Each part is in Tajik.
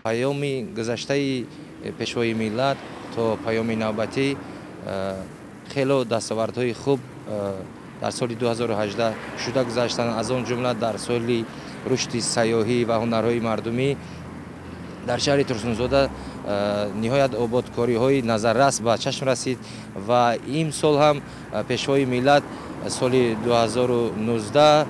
Паёми гузаштаи Пешвои миллат то паёми навбатӣ хело дастовардҳои хуб дар соли 2018 шуда гузаштанд. Аз он ҷумла дар соли рушди сайёҳӣ ва ҳунарҳои мардумӣ дар шаҳри Турсунзода ниҳоят ободкориҳои назаррас ба чашм расид ва имсол ҳам Пешвои миллат соли 2019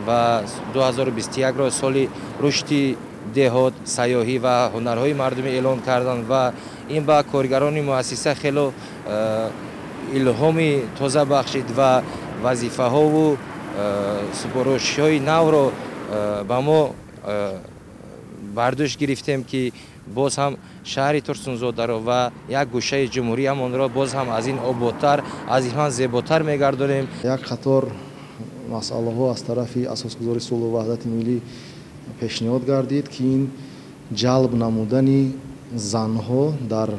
ва 2021-ро соли рушди деҳот, сайёҳӣ ва ҳунарҳои мардумӣ эълон карданд ва ин ба коргарони муассиса хело илҳоми тоза бахшид ва вазифаҳову супоришҳои навро ба мо бардӯш гирифтем, ки боз ҳам шаҳри Турсунзодаро ва як гӯшаи ҷумҳуриямонро боз ҳам аз ин ободтар, аз ин ҳам зеботар мегардонем. Як қатор масъалаҳо аз тарафи Асосгузори сулҳу ваҳдати миллӣ пешниҳод гардид, ки ин ҷалб намудани занҳо дар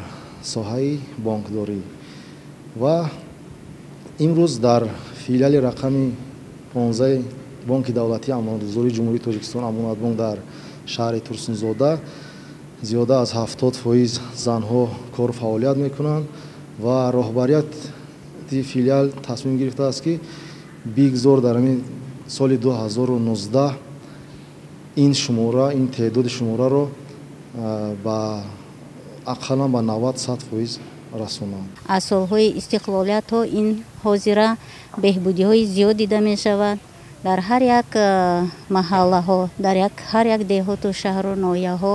соҳаи бонкдорӣ. Ва имрӯз дар филиали рақами 15 Бонки давлатии амонатгузории Ҷумҳурии Тоҷикистон «Амонатбонк» дар шаҳри Турсунзода зиёда аз 70% занҳо кору фаъолият мекунанд ва роҳбарияти филиал тасмим гирифтааст, ки бигзор дар ҳамин соли 2019 ин шумора, ин теъдоди шумораро ба ақаллан ба 90-100% расонанд. Аз солҳои истиқлолият то ин ҳозира беҳбудиҳои зиёд дида мешавад дар ҳар як маҳаллаҳо, дар ҳар як деҳоту шаҳру ноҳияҳо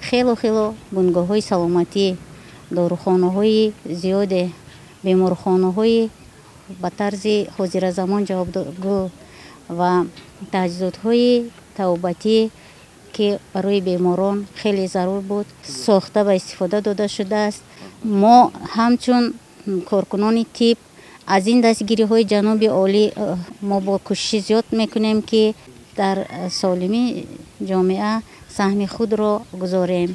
хело хело бунгоҳҳои саломатӣ, дорухонаҳои зиёде, беморхонаҳои ба тарзи ҳозиразамон ҷавобгӯ ва таҷҳизотҳои табобатӣ, ки барои беморон хеле зарур буд, сохта ба истифода дода шудааст. Мо ҳамчун коркунони тиб аз ин дастгириҳои ҷаноби олӣ мо бо кӯшиши зиёд мекунем, ки дар солимии ҷомеа саҳми худро гузорем.